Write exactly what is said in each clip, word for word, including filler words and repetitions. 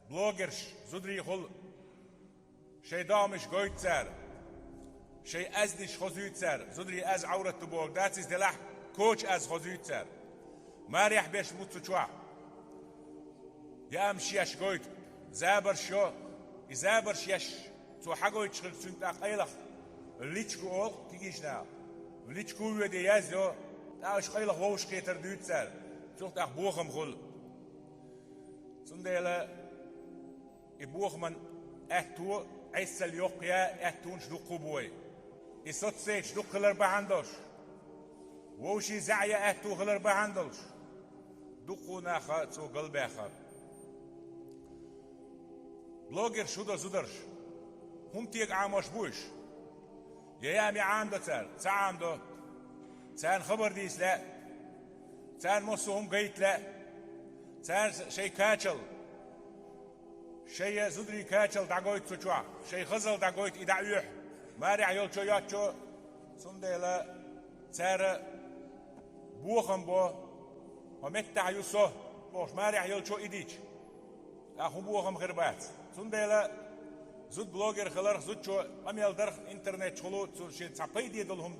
Блогерш, зударий хуьлу, шайн догӀмаш гойту цара, шайн аьзнаш хозуьйту цара, зударий аз Ӏаврат ду бохург дац иза делахь, коча аз хозуьйту цара. Марехь берш бу цу чохь. Яамаш еш гойту, забарш йо, и забарш еш, цо хьагойтуш хилча цуьнга тӀаккха къайлаха личку олу кегийчу наха. Личку воьдий язйо, тӀаккха уьш къайлаха вовшахкхетар дуьйцу цара, цунах тӀаккха бохам хуьлу. Цундела и бохаман аьтту Ӏесалла йоккха я, аьттонаш дуккха бу вай. И соцсеташ дуккха хилар бахьана долуш, вовшийн зӀе я аьтту хилар бахьана долуш, дуккха наха цо галбаьхна. Блогерш хӀун до зударша? ХӀума тега Ӏамош бу уьш? Я яа ме Ӏамадо цара? Ца Ӏамадо. Царна хабар дийца лаьа. Царна массо а хӀума гайта лаьа. Цара шайн качал, шайн зударий качал дӀагойту цу чохь, шайн хазал дӀагойту и дӀаоьхьу, марехь йолчо йоцчо. Цундела цара бохам бо, хьо меттахь ю со, бохуш, марехь йолчо и дича, тӀаккха хӀун бохам хир бац. Цундела зуда блогер хиларх, зудчо къамел дарх интернет чухула, цу шен цхьа пайде долу хӀума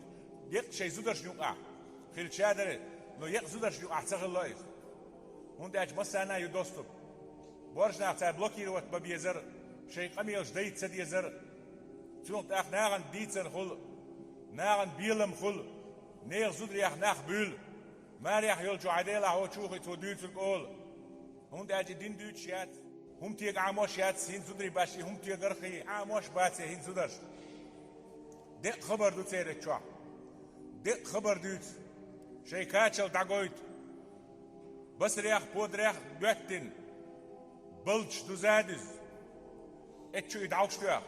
декъа шайн зударшна юкъахь хилча дара, но екъа зударшна юкъахь ца хилла иза. ХӀунда аьлча массарна а ю доступ. Боьрша нах цара блокировать бан безара, шайн къамелаш дайта ца дезара. Цунах тӀаккха нахана дийцар хуьлу, нахана белам хуьлу, нехан зударех нах буьйлу. Марехь йолчо хьайн делахь хьо чу хи цо дуьйцург олу. ХӀунда аьлча дин дуьйцуш яц, хӀума тега Ӏамош яц, хӀинца зударий бац и хӀума тегарх, Ӏамош бац и хӀинца зударшна. Декъа хабар ду церан чохь. Декъа хабар дуьйцу. Шайн качал дӀагойту. Басарех, подарех доьттина. Балдаш дуза а дуьзна. Эцчу и дӀовш тоьхна.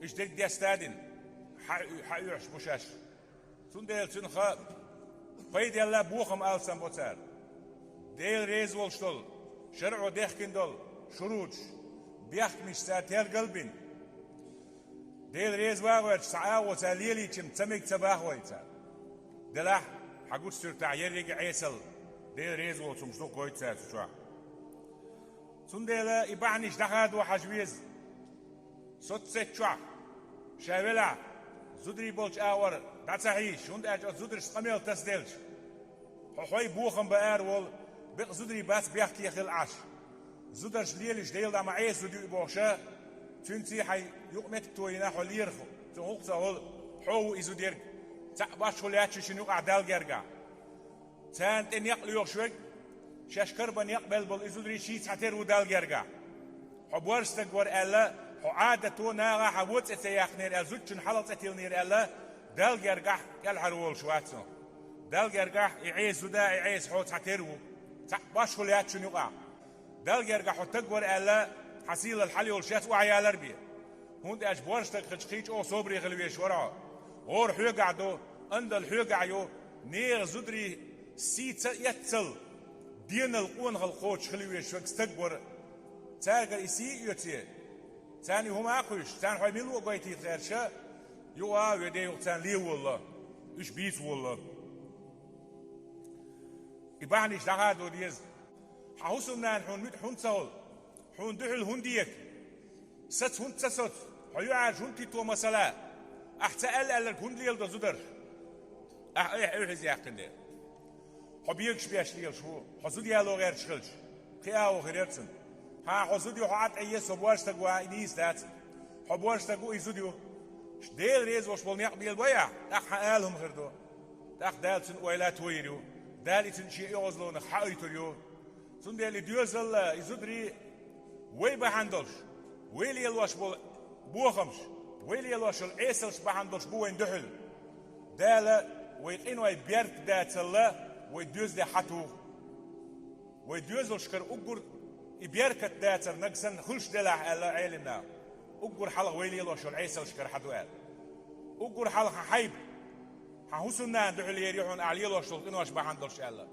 Уьш дерг дестадина. Хьан, хьан оьхьуш бу шаьш? Цундела цуьнан ха пайделла бохам алсам бо цара. Дела реза волуш долу, шарӀо дехкина долу шуруташ, бехкамаш цара тергал а бина. Дела реза ван а гӀоьрташ, цхьа агӀо цара лелийча-м ца мега ца баха вай цара. Делахь, хьан гуш суьртахь ерриге а Ӏесалла, Дела реза волу цумаш дукха гойту цара цу чохь. Цундела и бахьанаш дӀахадо хьажа веза. Соцсет чохь, ша велахь, зударий болчу агӀор дӀа ца хьийзаш, хӀунда аьлча оцу зударшца къамел тасаделча, хьо хьой бохам бан ара волу, бекъа зударий бац бехке хила Ӏаш. Зударша лелаш Дела дӀа ма Ӏеса зуда ю и бохуша, цуьнций хьайн юкъаметтиг тойина хьо лерах, цу гӀуллакх ца волу, хьо ву и зуда ерг. Цхьаъ башхо лаьтташ ю шуна юкъахь Далла гергахь. Царна тӀе некъ лоьхуш верг, шаьш карбан некъ белла болу и зударий ший цхьатера ву Далла гергахь. Хьо боьрша стаг вара аьлла, хьо Ӏадато наха хьан вон цӀе ца яьккхинера аьлла, зудчун хьалха цӀе тиллинера аьлла, Далла гергахь кӀелхьара волуш вац хьо. Далла гергахь и Ӏеса зуда, и Ӏеса хьо цхьатера ву. Цхьаъ башхо лаьтташ шуна юкъахь. Далла гергахь хьо стаг вара аьлла, хьан сийлалла хьала йолуш яц охьаяьлар бен. ХӀунда аьлча боьрша стаг хилча кхин чӀогӀа собаре хила везаш вара хьо. ГӀора хьоьгахь ду, андалла хьоьгахь ю, нехан зударий сий ца эццал, денал къонахалла кхочуш хила везаш верг стаг вара. Цаьргара и сий а оьций, царна и хӀума а кхуьйсуш, царна хьой мила ву а гойтийта гӀерташ, юха а ве де юха царна ле волла, уьш бийца волла. И бахьанаш дӀахадо деза. Хьан хӀусамнана хьуна муьтӀахь хӀунда ца хуьлу? Хьуна дуьхьал хӀунда дехи? Саца хӀунда ца соцу? Хьо юьхьӀаьржа хӀунда титто масала? Ахь ца аьлла аьлларг хӀунда леладо зударша? Ахь айхьа уьхьа иза яьккхина дела. Хьо бегаш беш лелаш ву, хьо зуда яло гӀерташ хилча, кхин агӀо хир яра цунна. ХӀан, хьо зуда ю, хьо Ӏа тӀе еза, со боьрша стаг ван, и нийса дац. Хьо боьрша стаг ву, и зуда ю. Дела реза волуш болу некъ белабой ахь, тӀаккха хьан ала хӀума хир ду. ТӀаккха Дала цуьнан ойла тойур ю. Дала и цуьнан шен оьгӀазлонах хьаойтур ю. Цундела и доьзал а, и зударий а вай бахьана долуш, вай лелош болу бохамаш, вай лелош йолу Ӏесалш бахьана долуш бу вайна дуьхьал. Дала вай къиной беркат дацалла, вай доьзале хьатуху. Вай доьзалшкара уггар и беркат дацар нагахь санна хуьлуш делахь аьлла Ӏелимнаха, уггар хьалха вай лелош йолу Ӏесалшкара хьаду аьлла. Уггар хьалха хьайба, хьан хӀусамнана дуьхьал ер ю хьуна ахь лелош долу къинош бахьана долуш аьлла.